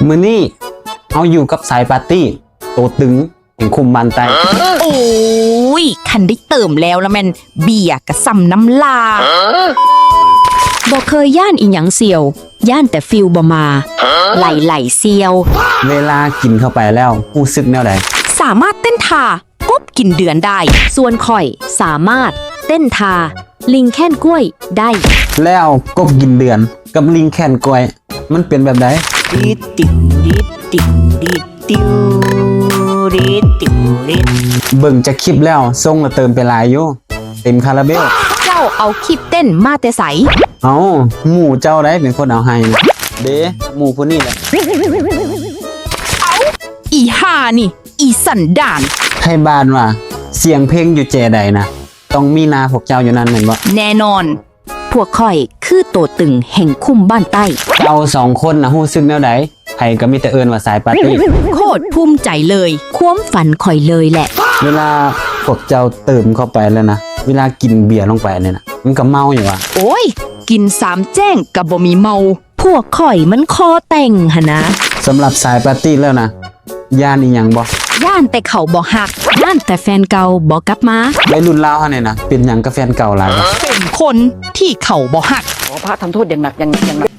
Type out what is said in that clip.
ມື້ນີ້ເຮົາຢູ່ກັບສາຍປາຕີ້ໂຕຕຶງແຫ່ງຄຸ້ມບ້ານໃຕ້. ໂອ້ຍ ຄັນໄດ້ເຕີມແລ້ວລະແມ່ນເບຍກະສ່ຳນ້ຳລາ. ບໍ່ເຄີຍຢ້ານອີ່ຫຍັງສ່ຽວ, ຢ້ານແຕ່ຟິວບໍ່ມາ, ໄຫຼໆສ່ຽວ. ເວລາກິນເຂົ້າໄປແລ້ວຮູ້ສຶກແນວໃດ? ສາມາດເຕັ້ນທ່າ ກົບກິນເດືອນໄດ້. ສ່ວນຂ້ອຍສາມາດເຕັ້ນທ່າ ລິງແຄ້ນກ້ວຍໄດ້. ແລ້ວກົບກິນເດືອນກັບລິງແຄ້ນກ້ວຍ ມັນເປັນແບບໃດ? ດິດຕິວ ດິດຕິວ ດິດຕິວ ດິດຕິວ ດິດ. ເບິ່ງຈາກຄລິບແລ້ວ ຊົງລະເຕີມໄປຫຼາຍຢູ່ ເຕັມຄາລາເບວ. ເຈົ້າເອົາຄລິບເຕັ້ນມາແຕ່ໃສ? ເອົ້າ ໝູ່ເຈົ້າໃດເປັນຄົນເອົາໃຫ້. ເດ້ ໝູ່ຜູ້ນີ້ແຫຼະ. ເອົ້າ ອີ່ຫ່ານີ້ ອີ່ສັນດານ. ໄທບ້ານວ່າ ສຽງເພງຢູ່ແຈໃດນະ ຕ້ອງມີໜ້າພວກເຈົ້າຢູ່ນັ້ນແມ່ນບໍ່? ແນ່ນອນ ພວກຂ້ອຍຄືໂຕຕຶງແຫ່ງຄຸ້ມບ້ານໃຕ້. ເຈົ້າສອງຄົນນະຮູ້ສຶກແນວໃດ? ໃຜກໍມີແຕ່ເອີ້ນວ່າສາຍປາຕີ້. ໂຄດພູມໃຈເລີຍ ຄວາມຝັນຂ້ອຍເລີຍແຫຼະ. ເວລາພວກເຈົ້າເຕີມເຂົ້າໄປແລ້ວນະ ເວລາກິນເບຍລົງໄປນີ້ນະ ມັນກໍເມົາຢູ່ວ່າ. ໂອ້ຍ ກິນສາມແຈ້ງກໍບໍ່ມີເມົາ. ພວກຂ້ອຍມັນຄໍແຕ່ງຫັ້ນນະ. ສຳລັບສາຍປາຕີ້ແລ້ວນະ ຢ້ານອີ່ຫຍັງບໍ່? ຢ້ານແຕ່ເຂົາບໍ່ຮັກ. ຢ້ານແຕ່ແຟນເກົ່າບໍ່ກັບມາ. ໄວລຸ້ນລາວເຮົານີ້ນະ ເປັນຫຍັງກັບແຟນເກົ່າຫຼາຍວະ? ເປັນຄົນທີ່ເຂົາບໍ່ຮັກ. ຂໍພະທຳໂທດຢ່າງໜັກ ຢ່າງໜັກ ຢ່າງໜັກ.